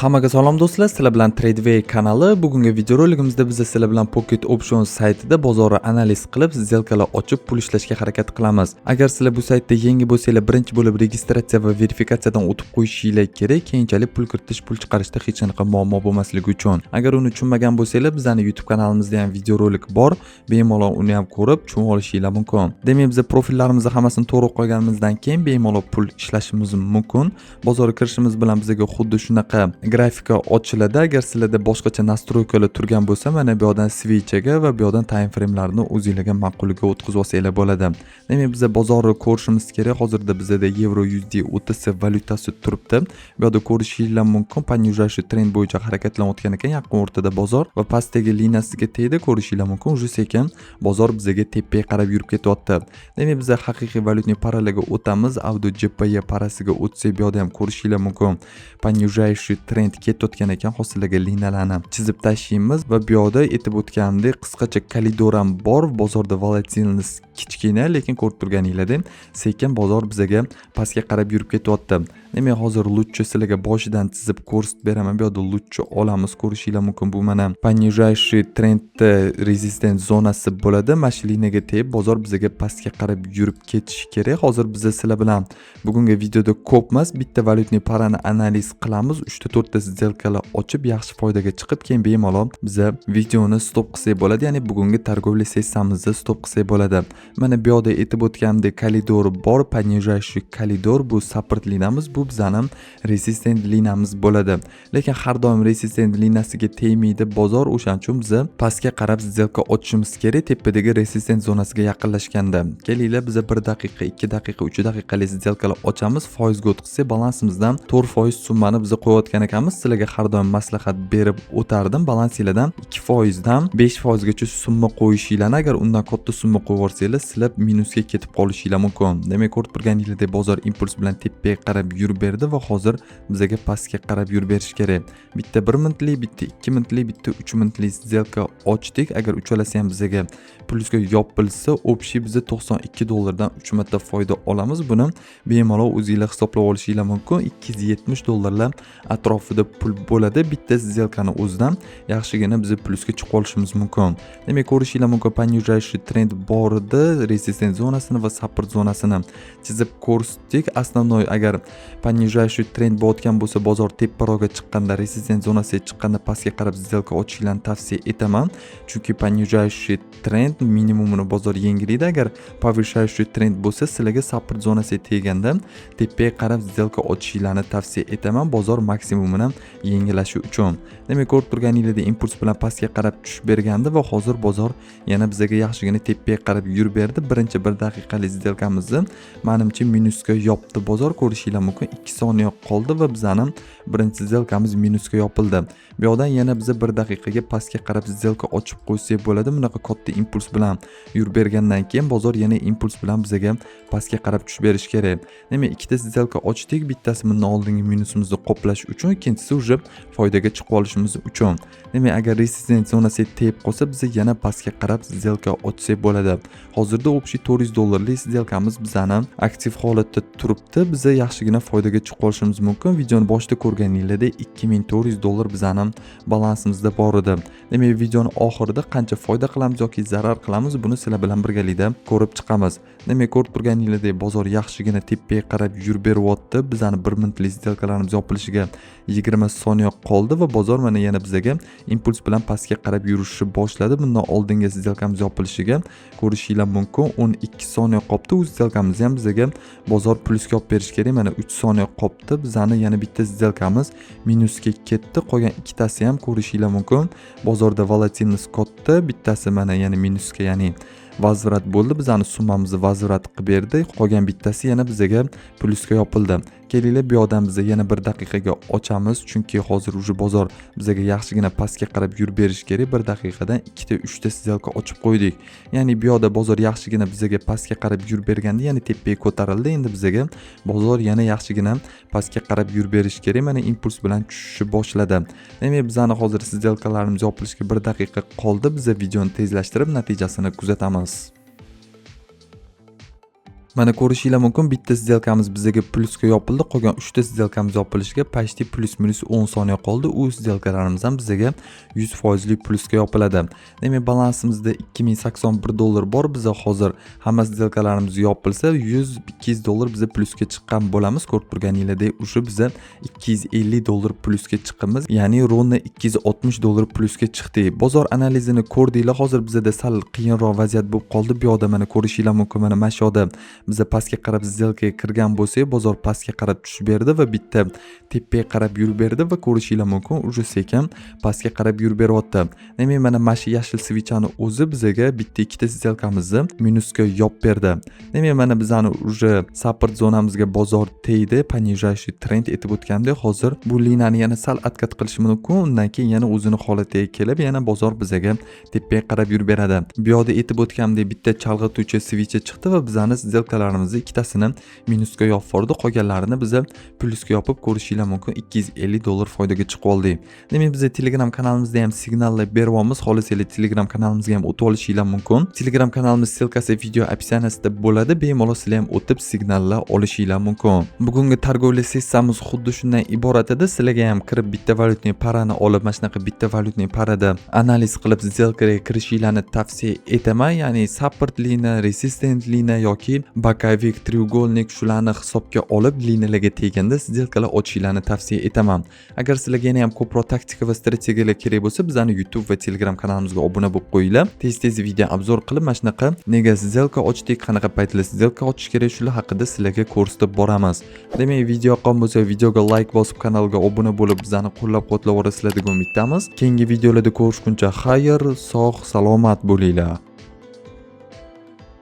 Hammaga salom, do'stlar, sizlar bilan Tradeway kanali. Bugungi videoroligimizda biz sizlar bilan Pocket Option saytida bozorni analiz qilib, сделка lar ochib, pul ishlashga harakat qilamiz. Agar sizlar bu saytda yangi bo'lsanglar, birinchi bo'lib registratsiya va verifikatsiyadan o'tib qo'yishinglar kerak, keyinchalik pul kiritish, pul chiqarishda hech qanaqa muammo bo'lmasligi uchun. Agar uni tushunmagan bo'lsanglar, bizani YouTube kanalimizda ham videorolik bor, bemalol uni ham ko'rib tushunib olishinglar mumkin. Demak, biz profillarimizni hammasini to'g'ri qo'yganimizdan keyin bemalol pul ishlashimiz mumkin. Bozorga kirishimiz bilan bizga xuddi shunaqa grafika ochiladi. Agar sizlarda boshqacha настройка lar turgan bo'lsa, mana bu yoqdan свеча ga va bu yoqdan time framelarni o'zinglarga ma'quliga o'tkazib olsanglar bo'ladi. Demak, biza bozorni ko'rishimiz kerak. Hozirda bizada yevro USD OTC valyutasi turibdi. Bu yoqda ko'rishinglar mumkin, понижающий trend bo'yicha harakatlanayotgan ekan yaqin o'rtada bozor va pastdagi liniyasiga tegdi, ko'rishinglar mumkin, уже sekin bozor bizaga tepaga qarab yurib ketyapti. Demak, biza haqiqiy валютный paralarga o'tamiz. AUD JPY parasiga o'tsak, bu yoqda ham ko'rishinglar mumkin, понижающий trend ketayotgan ekan. Hozir sizlarga liniyalarni chizib tashlaymiz va bu yoqda aytib o'tganimdek, qisqacha koridor ham bor. Bozorda волатильность kichkina, lekin ko'rib turganinglardek, sekin bozor bizaga pastga qarab yurib ketyapti. Demak, hozir лучше sizlarga boshidan chizib ko'rsatib beraman. Bu yoqda лучше olamiz, ko'rishinglar mumkin, bu mana понижающий trendni resistance zonasi bo'ladi. Mana shu liniyaga tegib, bozor bizaga pastga qarab yurib ketishi kerak. Hozir biza sizlar bilan bugungi videoda ko'p emas, bitta валютный parani analiz qilamiz, uchta, to'rtta сделка lar ochib, yaxshi foydaga chiqib, keyin bemalol biza videoni stop qilsak bo'ladi, ya'ni bugungi торговля sessiyamizni stop qilsak bo'ladi. Mana bu yoqda aytib o'tganimdek, koridor bor, понижающий koridor. Bu support liniyamiz, bu bizani resistance liniyamiz bo'ladi, lekin har doim resistance liniyasiga tegmaydi bozor. O'shaning uchun biza pastga qarab сделка ochishimiz kerak tepadagi resistance zonasiga yaqinlashganda. Kelinglar, biza 1 daqiqa, 2 daqiqa, 3 daqiqalik сделка lar ochamiz. Foizga o'tkazsak, balansimizdan 4% summani biza qo'yayotgan ekanmiz. Sizlarga har doim maslahat berib o'tardim, balansinglardan 2 foizdan 5 foizgacha summa qo'yishinglarni. Agar undan katta summa qo'yib yuborsanglar, sizlar minusga ketib qolishinglar mumkin. Demak, ko'rib turganinglardek, bozor impuls bilan tepaga qarab yurib berdi va hozir bizaga pastga qarab yurib berishi kerak. Bitta 1 minutlik, bitta 2 minutlik, bitta 3 minutlik сделка ochdik. Agar uchalasi ham bizaga plyusga yopilsa, общий biza 92 dollardan uch marta foyda olamiz. Buni bemalol o'zinglar hisoblab olishinglar mumkin, 270 dollarlar atrofida pul bo'ladi. Bitta сделка ni o'zidan yaxshigina biza plyusga chiqib olishimiz mumkin. Demak, ko'rishinglar mumkin, понижающий trend bor edi, resistance zonasini va support zonasini chizib ko'rsatdik. Основной, agar понижающий trend bo'layotgan bo'lsa, bozor teparoqga chiqqanda, resistance zonasiga chiqqanda pastga qarab сделка ochishinglarni tavsiya etaman, chunki понижающий trend minimumini bozor yangilaydi. Agar повышающий trend bo'lsa, sizlarga support zonasiga teganda tepaga qarab сделка ochishinglarni tavsiya etaman, bozor maksimumini yangilashi uchun. Demak, ko'rib turganinglardek, impuls bilan pastga qarab tushib bergandi va hozir bozor yana bizaga yaxshigina tepaga qarab yurib berdi. Birinchi 1 daqiqalik сделка mizni, manimcha, minusga yopdi bozor, ko'rishinglar mumkin. 2 soniya qoldi va bizani birinchi сделка miz minusga yopildi. Bu yoqdan yana biza 1 daqiqaga pastga qarab сделка ochib qo'ysak bo'ladi. Bunaqa katta impuls bilan yurib bergandan keyin bozor yana impuls bilan bizaga pastga qarab tushib berishi kerak. Demak, ikkita сделка ochdik: bittasi bundan oldingi minusimizni qoplash uchun, ikkinchisi уже foydaga chiqib olishimiz uchun. Demak, agar resistance zonasiga tegib qolsa, biza yana pastga qarab сделка ochsak bo'ladi. Hozirda общий 400 dollarlik сделка miz bizani aktiv holatda turibdi. Biza yaxshigina foydaga chiqib olishimiz mumkin. Videoni boshida ko'rganinglardek, 2400 dollar bizani balansimizda bor edi. Demak, videoni oxirida qancha foyda qilamiz yoki zarar qilamiz, buni sizlar bilan birgalikda ko'rib chiqamiz. Demak, ko'rib turganinglardek, bozor yaxshigina tepaga qarab yurib beryapti. Bizani 1 minutlik сделка larimiz yopilishiga 20 soniya qoldi va bozor mana yana bizaga impuls bilan pastga qarab yurishni boshladi. Bundan oldingi сделка miz yopilishiga, ko'rishinglar mumkin, 12 soniya qolibdi. U сделка mizni ham bizaga bozor plyusga olib berishi kerak. Mana, 3 soniya qolibdi, bizani yana bitta сделка miz minusga ketdi. Qolgan ikkitasi ham, ko'rishinglar mumkin, bozorda волатильность katta. Bittasi mana yana minusga, ya'ni возврат bo'ldi, bizani summamizni возврат qilib berdi. Qolgan bittasi yana bizaga plyusga yopildi. Kelinglar, bu yoqdan biza yana 1 daqiqaga ochamiz, chunki hozir уже bozor bizaga yaxshigina pastga qarab yurib berishi kerak. 1 daqiqadan ikkita, uchta сделка ochib qo'ydik, ya'ni bu yoqda bozor yaxshigina bizaga pastga qarab yurib berganda, yana tepaga ko'tarildi. Endi bizaga bozor yana yaxshigina pastga qarab yurib berishi kerak. Mana, impuls bilan tushishni boshladi. Demak, bizani hozir сделка larimiz yopilishiga 1 daqiqa qoldi. Biza videoni tezlashtirib, natijasini kuzatamiz. Mana, ko'rishinglar mumkin, bitta сделка miz bizaga plyusga yopildi. Qolgan 3 ta сделка miz yopilishiga почти плюс-минус 10 soniya qoldi. U сделка larimiz ham bizaga 100 foizli plyusga yopiladi. Demak, balansimizda 2081 dollar bor. Biza hozir hamma сделка larimiz yopilsa, 100 200 dollar biza plyusga chiqqan bo'lamiz. Ko'rib turganinglardek, уже biza 250 dollar plyusga chiqamiz, ya'ni ровно 260 dollar plyusga chiqdik. Bozor analizini ko'rdinglar. Hozir bizada sal qiyinroq vaziyat bo'lib qoldi. Bu yoqda, mana, ko'rishinglar mumkin, mana shu yoqda biza pastga qarab сделка ga kirgan bo'lsak, bozor pastga qarab tushib berdi va bitta tepaga qarab yurib berdi va ko'rishinglar mumkin, уже sekin pastga qarab yurib beryapti. Demak, mana shu yashil свеча ni o'zi bizaga bitta ikkita сделка mizni minusga yopib berdi. Demak, mana bizani уже support zonamizga bozor tegdi, понижающий trend aytib o'tgandek. Hozir bu liniyani yana sal откат qilishi mumkin, undan keyin yana o'zini holatiga kelib, yana bozor bizaga tepaga qarab yurib beradi. Bu yoqda aytib o'tgandek, bitta chalg'ituvchi свеча chiqdi va bizani сделка larimizni ikkitasini minusga yopib yubordi. Qolganlarini biza plyusga yopib, ko'rishinglar mumkin, 250 dollar foydaga chiqib oldik. Demak, biza Telegram kanalimizda ham signallar beryapmiz. Xohlasanglar, Telegram kanalimizga ham o'tib olishinglar mumkin. Telegram kanalimiz ссылка si video описание sida bo'ladi, bemalol sizlar ham o'tib signallar olishinglar mumkin. Bugungi торговля sessiyamiz xuddi shundan iborat edi. Sizlarga ham kirib, bitta валютный пара ni olib, mana shunaqa bitta валютный пара da analiz qilib, сделка ga kirishinglarni tavsiya etaman. Ya'ni support liniya, resistant liniya yoki боковик, треугольник, shularni hisobga olib, liniyalarga teganda сделка lar ochishinglarni tavsiya etaman. Agar sizlarga yana ham ko'proq taktika va strategiyalar kerak bo'lsa, bizani YouTube va Telegram kanalimizga obuna bo'lib qo'yinglar. Tez tez video обзор qilib, mana shunaqa nega сделка ochdik, qanaqa paytlar сделка ochish kerak, shular haqida sizlarga ko'rsatib boramiz. Demak, video yoqqan bo'lsa, videoga layk bosib, kanalga obuna bo'lib, bizani qo'llab quvvatlab borasizlar degan umiddamiz. Keyingi videolarda ko'rishguncha xayr, sog' salomat bo'linglar.